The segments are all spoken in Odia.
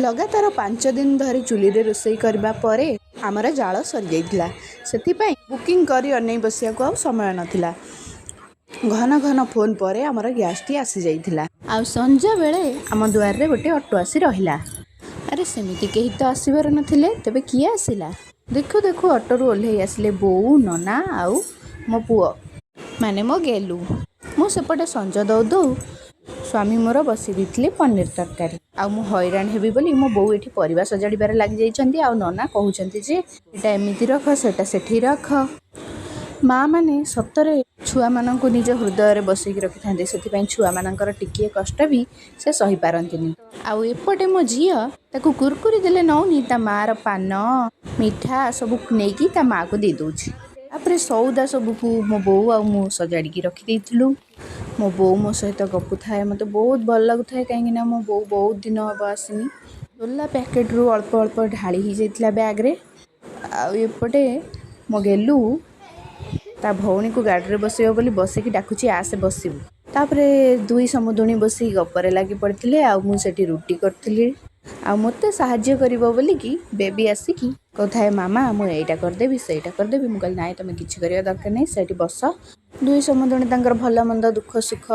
ଲଗାତାର 5 ଦିନ ଧରି ଚୁଲିରେ ରୋଷେଇ କରିବା ପରେ ଆମର ଜାଳ ସରିଯାଇଥିଲା। ସେଥିପାଇଁ ବୁକିଂ କରି ଅନେଇ ବସିବାକୁ ଆଉ ସମୟ ନଥିଲା। ଘନ ଘନ ଫୋନ୍ ପରେ ଆମର ଗ୍ୟାସ୍ଟି ଆସିଯାଇଥିଲା। ଆଉ ସଞ୍ଜବେଳେ ଆମ ଦୁଆରରେ ଗୋଟେ ଅଟୋ ଆସି ରହିଲା। ଆରେ, ସେମିତି କେହି ତ ଆସିବାର ନଥିଲେ, ତେବେ କିଏ ଆସିଲା? ଦେଖୁ ଦେଖୁ ଅଟୋରୁ ଓହ୍ଲେଇ ଆସିଲେ ବୋଉ, ନନା ଆଉ ମୋ ପୁଅ, ମାନେ ମୋ ଗେଲୁ। ମୁଁ ସେପଟେ ସଞ୍ଜ ଦଉ ଦଉ ସ୍ୱାମୀ ମୋର ବସେଇ ଦେଇଥିଲେ ପନିର ତରକାରୀ। ଆଉ ମୁଁ ହଇରାଣ ହେବି ବୋଲି ମୋ ବୋଉ ଏଠି ପରିବା ସଜାଡ଼ିବାରେ ଲାଗିଯାଇଛନ୍ତି ଆଉ ନନା କହୁଛନ୍ତି ଯେ ଏଇଟା ଏମିତି ରଖ, ସେଇଟା ସେଠି ରଖ। ମା ମାନେ ସତରେ ଛୁଆମାନଙ୍କୁ ନିଜ ହୃଦୟରେ ବସେଇକି ରଖିଥାନ୍ତି। ସେଥିପାଇଁ ଛୁଆମାନଙ୍କର ଟିକିଏ କଷ୍ଟ ବି ସେ ସହିପାରନ୍ତିନି। ଆଉ ଏପଟେ ମୋ ଝିଅ, ତାକୁ କୁରକୁରି ଦେଲେ ନଉନି, ତା ମାଆର ପାନ ମିଠା ସବୁ ନେଇକି ତା ମାଆକୁ ଦେଇଦେଉଛି। ତାପରେ ସଉଦା ସବୁକୁ ମୋ ବୋଉ ଆଉ ମୁଁ ସଜାଡ଼ିକି ରଖିଦେଇଥିଲୁ। ମୋ ବୋଉ ମୋ ସହିତ ଗପୁଥାଏ, ମୋତେ ବହୁତ ଭଲ ଲାଗୁଥାଏ, କାହିଁକିନା ମୋ ବୋଉ ବହୁତ ଦିନ ହେବ ଆସିନି। ସୋଲା ପ୍ୟାକେଟରୁ ଅଳ୍ପ ଅଳ୍ପ ଢାଳି ହେଇଯାଇଥିଲା ବ୍ୟାଗ୍ରେ। ଆଉ ଏପଟେ ମୋ ଗେଲୁ ତା ଭଉଣୀକୁ ଗାଡ଼ିରେ ବସେଇବ ବୋଲି ବସିକି ଡାକୁଛି, ଆସେ ବସିବୁ। ତାପରେ ଦୁଇ ସମୁଦୁଣୀ ବସି ଗପରେ ଲାଗି ପଡ଼ିଥିଲେ ଆଉ ମୁଁ ସେଠି ରୁଟି କରୁଥିଲି। ଆଉ ମୋତେ ସାହାଯ୍ୟ କରିବ ବୋଲିକି ବେବି ଆସିକି କହୁଥାଏ, ମାମା, ମୁଁ ଏଇଟା କରିଦେବି, ସେଇଟା କରିଦେବି। ମୁଁ କହିଲି, ନାଇଁ, ତୁମେ କିଛି କରିବା ଦରକାର ନାହିଁ, ସେଇଠି ବସ। ଦୁଇ ସମୁଦୁଣୀ ତାଙ୍କର ଭଲ ମନ୍ଦ, ଦୁଃଖ ସୁଖ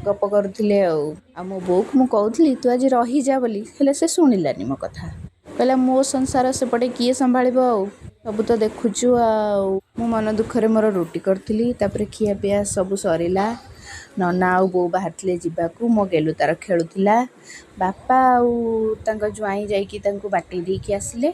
ଗପ କରୁଥିଲେ। ଆଉ ମୋ ବୋଉକୁ ମୁଁ କହୁଥିଲି ତୁ ଆଜି ରହିଯା ବୋଲି, ହେଲେ ସେ ଶୁଣିଲାନି ମୋ କଥା। କହିଲା, ମୋ ସଂସାର ସେପଟେ କିଏ ସମ୍ଭାଳିବ? ଆଉ ସବୁ ତ ଦେଖୁଛୁ। ଆଉ ମୁଁ ମନ ଦୁଃଖରେ ମୋର ରୁଟି କରିଥିଲି। ତାପରେ ଖିଆପିଆ ସବୁ ସରିଲା। ନନା ଆଉ ବୋଉ ବାହାରିଥିଲେ ଯିବାକୁ। ମୋ ଗେଲୁ ତାର ଖେଳୁଥିଲା। ବାପା ଆଉ ତାଙ୍କ ଜ୍ୱାଇଁ ଯାଇକି ତାଙ୍କୁ ବାଟେଇ ଦେଇକି ଆସିଲେ।